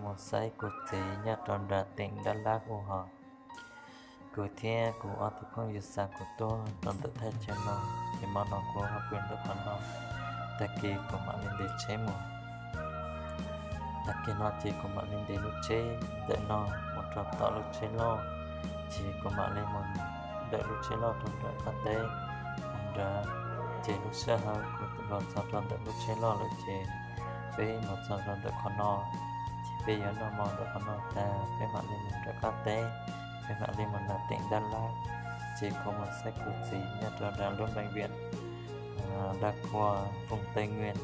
Mus saib kuv txiv nyob rau nram teem Dab Lab ub hos. Kuv thiab kuv ob tug phooj ywg xa kuv tuaj rau ntawm thaj chaw no, ces hmo no kuv ho pw ntawm qhov no, tag kis kuv mam li ntes tsheb mus. Tag kis no ces kuv mam li ntes lub tsheb ntawm no mus rau tom lub tsheb loj, ces kuv mam li mus ntawm lub tsheb loj rau nram qab teb. Ua nrad, ces lub sij hawm kuv los txog rau ntawm lub tsheb loj lawm ces peb mus txog rau ntawm qhov no, ces peb yuav noj mov ntawm qhov no tag peb mam li mus nram qab teb, peb mam li mus nram teem Dab Lab. Ces kuv mus saib kuv txiv nyob rau nram lub npeej viam Dab Kua Voos Tây Nguyên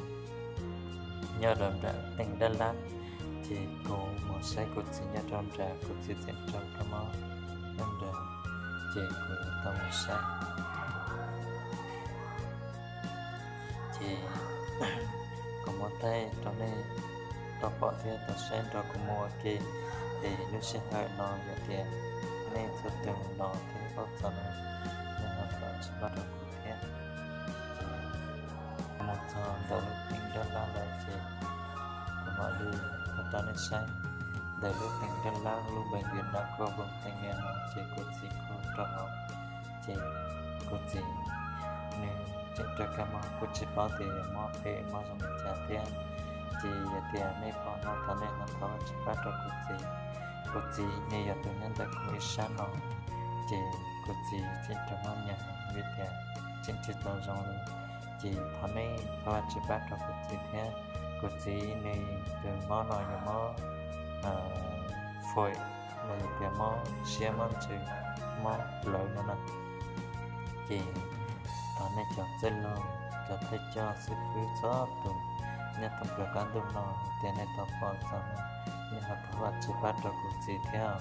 nyob rau nram teem Dab Lab. Ces kuv mus saib kuv txiv nyob rau nrad, kuv txiv tseem raug kab mob nyob nrad, ces kuv tau mus saib. Ces kuv muab thaij rau nej tau pom thiab tau saib nrog kuv mus ua ke. Es lub sij hawm no yog tias nej txhua tus los thiab paub txog no, nej ho thov tsis pab rau kuv thiab. Ces kuv mus txog ntawm lub teem Dab Lab lawm ces kuv mam li thaij rau nej saib. Ntawm lub teem Dab Lab lub npeej viam Dab Kua Voos Tây Nguyên no ces kuv txiv kuj raug mob. Ces kuv txiv nws tseem raug kab mob, kuj tsis paub tias yog mob phem mob zoo li cas thiab. Ces yog tias nej pom no thov nej ho thov tsis pab rau kuv txiv. Kuv txiv nws yog tus nyob ntawm kuv ib sab no, ces kuv txiv tseem raug mob nyav vim tias tseem tsis tau zoo li. Ces thov nej thov tsis pab rau kuv txiv thiab. Kuv txiv nws tus mob no yog mob phổi, los yog tias mob siab mob ntsws, mob plawv no na. Ces thov nej cov txwj laug, cov thawj coj xib fwb txhua tus nyob thoob plaws qab ntuj no, tias nej tau pom txog no, nej ho thov Vajtswv pab rau kuv txiv thiab.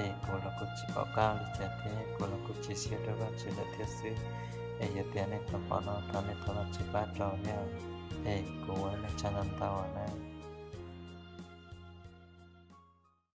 Es kuv los kuj tsis pom qab li cas thiab, kuv los kuj tsis siab rau Vajtswv lawm thiab xwb. Es yog tias nej tau pom no thov nej thov Vajtswv pab rau thiab. Es kuv ua nej tsaug ntau ntau na.